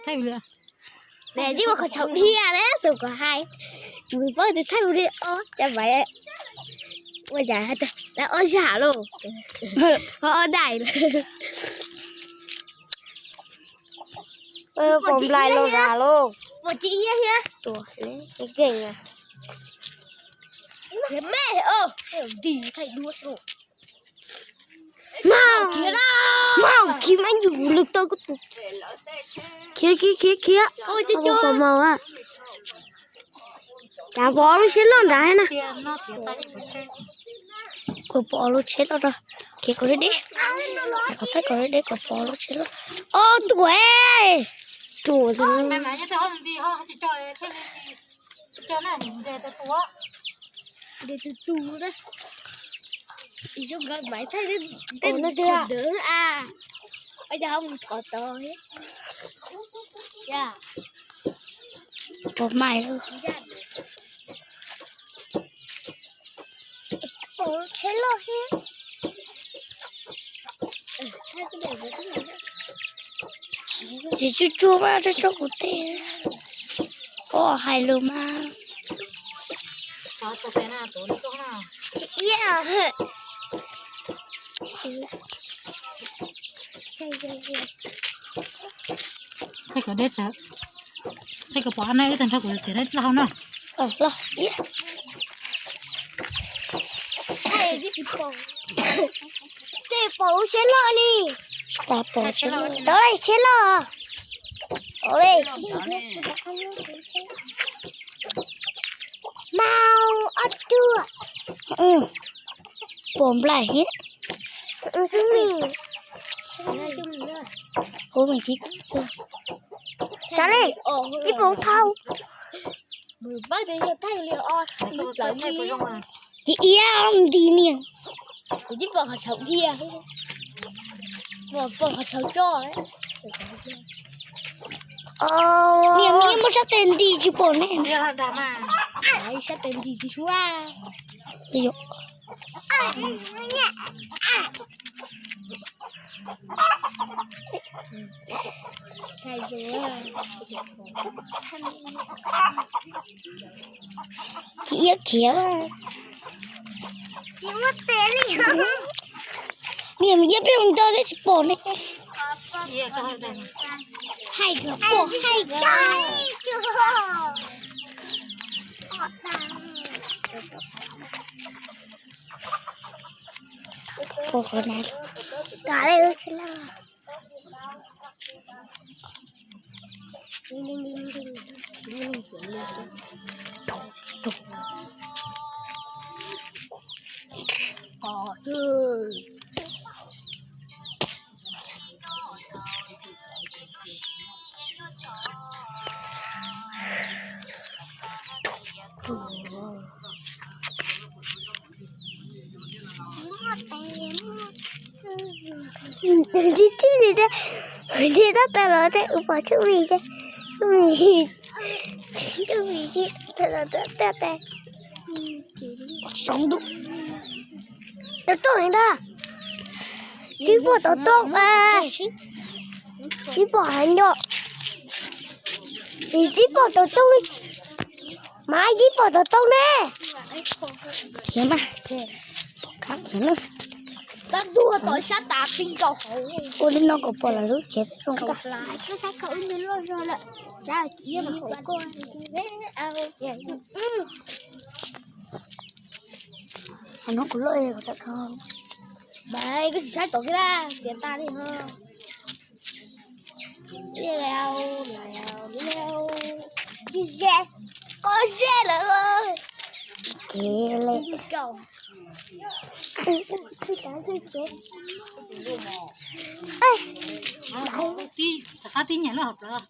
Thaij video. Nws tib ua qhov tshauv dhia na, xum kom hais. Mus paub tus thaij video ob cov pais ua cas hais tias lawv ob zam lauj. Ho ob daim lawm. Pom nplaim los zam lauj. Pom tsis iab thiab. Tua, keej. Khiav me, o, nti thaij duab. Mau khiav, mau khiav, maj yus lwm tau kuv tus. Khiav, khiav, khiav, khiav. Ua pom maus a. Cas pom lub tsheb loj nrad na. Kuv pom lub tsheb loj rau. Khiav kom deb deb. Cas kom thaij kom deb deb kom pom lub tsheb loj. Ob tuam. Tuam. Ntes tus tus na. Ib zoo nkawd Maiv thaij tej ntawd a. Ua cas ho mus thov tod thiab. Pom Maiv lawm. Pom tsheb loj thiab. Txiv tsuj tsuag mas tso tso kuv tes. Koj hais lus mas. Thaij kom deb tsawv. Thaij kom pom ab na, wb tag nrho kuv txiav dab tsi los hau na. Los ib. Tej pom lub tsheb loj li. Tsis tas pom tsheb loj, tov lawm tsheb loj. Mau ob tuam. Pom nplaim thiab. Ub, me tib. Tsav li, ib pom thau. Ces iab nti niag. Kuv tib pom qhov tshauv dhia, pom qhov tshauv coj. Niag me muab sab tes nti tsis pom ne. Sab tes nti tsis suab. Khiav khiav. Niam iab peb mus ntawd thiab tsis pom ne. Hais kawg pom hais kawg. Pom qhov na. Kav liam lub tsheb loj. Tib tab tas los tej ua pom tshuaj vim, tshuaj vim, tshuaj vim tab tas. Tau tooj ntag. Tib pom tau tooj, tib pom heev yom. Tib pom tau tooj, mas tib pom tau tooj ne. Khiav mas, pom kab xwb na. Ua li no kom pom lawv lub tsev zoo tag. Qhov no kuv loj, koj tsis saib tom kiag lawm, txiav tas li ho. Ze, koj ze lawm los. Kev li. Tib, rov qab tib nyiam lub hauv plawv.